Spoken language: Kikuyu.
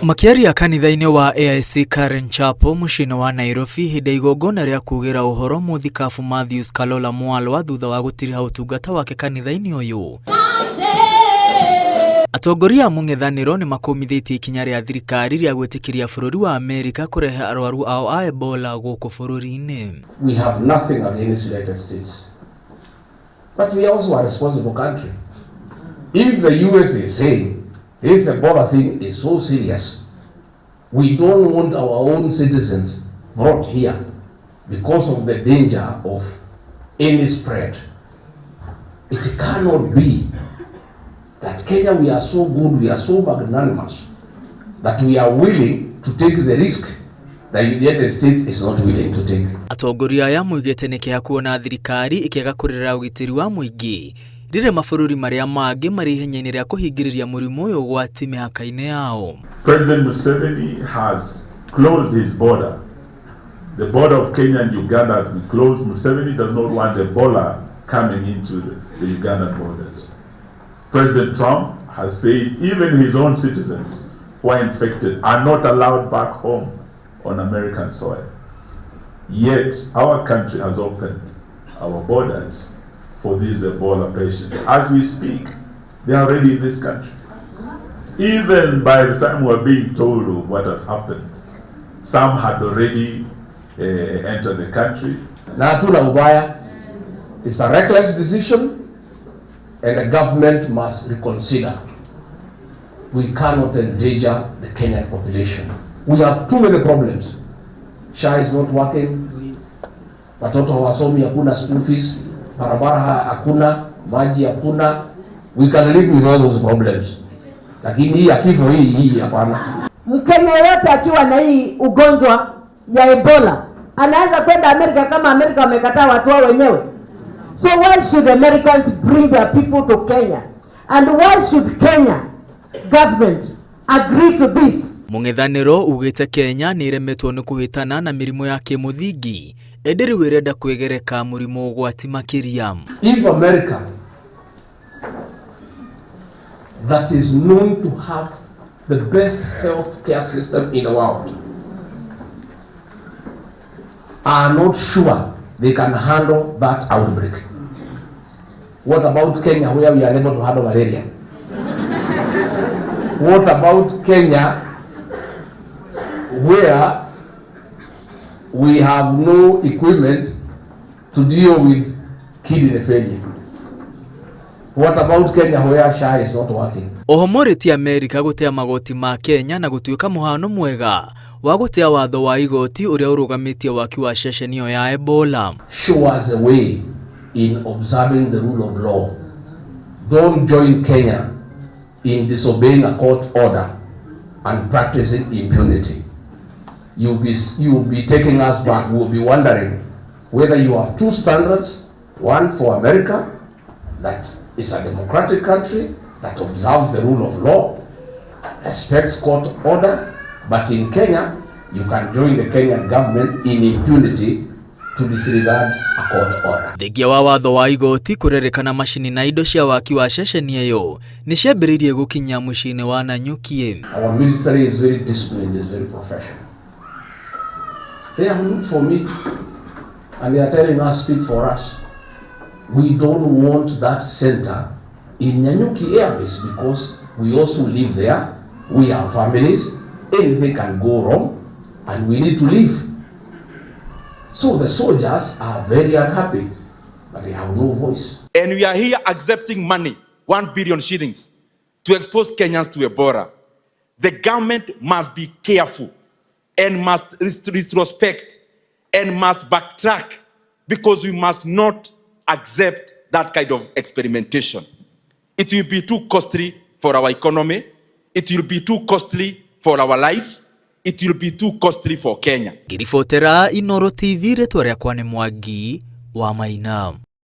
Makĩaria kanitha-inĩ wa AIC Karen Chapel mũciĩ-inĩ wa Nairobi hĩndĩ ya igongona rĩa kugĩra ũhoro mũthikabu Matthews Kalola Mwalwa thutha wa gũtiriha ũtungata wake kanitha-inĩ ũyũ. Atongoria a mũng'ethanĩro nĩ makũmithĩtie ikinya rĩa thirikari rĩa gwĩtĩkĩria bũrũri wa Amerika kũrehe arwaru ao a Ebola gũkũ bũrũri-inĩ. We have nothing against United States. But we are also a responsible country. If the US is saying this Ebola thing is so serious, we don't want our own citizens brought here because of the danger of any spread. It cannot be that Kenya, we are so good, we are so magnanimous, that we are willing to take the risk the United States is not willing to take. Atongoria aya moigĩte nĩ kĩeha kuona thirikari ĩkĩaga kũrĩrĩra ũgitĩri wa mũingĩ rĩrĩa mabũrũri marĩa mangĩ marĩ ihenya-inĩ rĩa kũhingĩrĩria mũrimũ ũyũ ũgwati mĩhaka-inĩ yao. President Museveni has closed his border. The border of Kenya and Uganda has been closed. Museveni does not want Ebola coming into the Ugandan borders. President Trump has said even his own citizens who are infected are not allowed back home on American soil. Yet our country has opened our borders for these Ebola patients. As we speak, they are already in this country. Even by the time we were being told of what has happened, some had already entered the country. Na hatuna ubaya. It's a reckless decision and the government must reconsider. We cannot endanger the Kenyan population. We have too many problems. SHA is not working. Watoto hawasomi, hakuna school fees, barabara hakuna, maji hakuna. We can live with all those problems. Lakini hii ya kifo hii hii hapana. Mkenya yote akiwa na hii ugonjwa ya Ebola anaweza kwenda Amerika kama Amerika wamekataa watu wao wenyewe. So why should Americans bring their people to Kenya? And why should Kenya government agree to this? Mũng'ethanĩro ugĩte Kenya nĩ ĩremetwo nĩ kũhĩtana na mĩrimũ ya kĩmũthingi ĩndĩ rĩu ĩrenda kwĩgereka mũrimũ ũgwati makĩria. If America, that is known to have the best health care system in the world, are not sure they can handle that outbreak, what about Kenya, where we are able to handle malaria? What about Kenya, where we have no equipment to deal with kidney failure? What about Kenya, where SHA is not working? Oho morĩtie Amerika gũtĩa magoti ma Kenya na gũtuĩka mũhano mwega wa gũtĩa watho wa igoti ũrĩa ũrũgamĩtie waki wa ceceni ĩyo ya Ebola. Show us the way in observing the rule of law. Don't join Kenya in disobeying a court order and practicing impunity. You'll be taking us back. We'll be wondering whether you have two standards, one for America, that is a democratic country that observes the rule of law, respects court order, but in Kenya, you can join the Kenyan government in impunity to disregard a court order. Thengia wa watho wa igoti kũrerĩkana macini na indo cia waki wa ceceni ĩyo nĩ ciambĩrĩirie gũkinya mũciĩ-inĩ wa Nanyuki. Our military is very disciplined, is very professional. They have looked for me and they are telling us, "Speak for us. We don't want that center in Nanyuki Air Base because we also live there. We have families. Anything can go wrong and we need to live." So the soldiers are very unhappy, but they have no voice. And we are here accepting money, 1 billion shillings, to expose Kenyans to Ebola. The government must be careful and must retrospect and must backtrack because we must not accept that kind of experimentation. It will be too costly for our economy. It will be too costly for our lives. It will be too costly for Kenya. Ngĩribotera Inoro TV rĩtwa rĩakwa nĩ Mwangi wa Maina.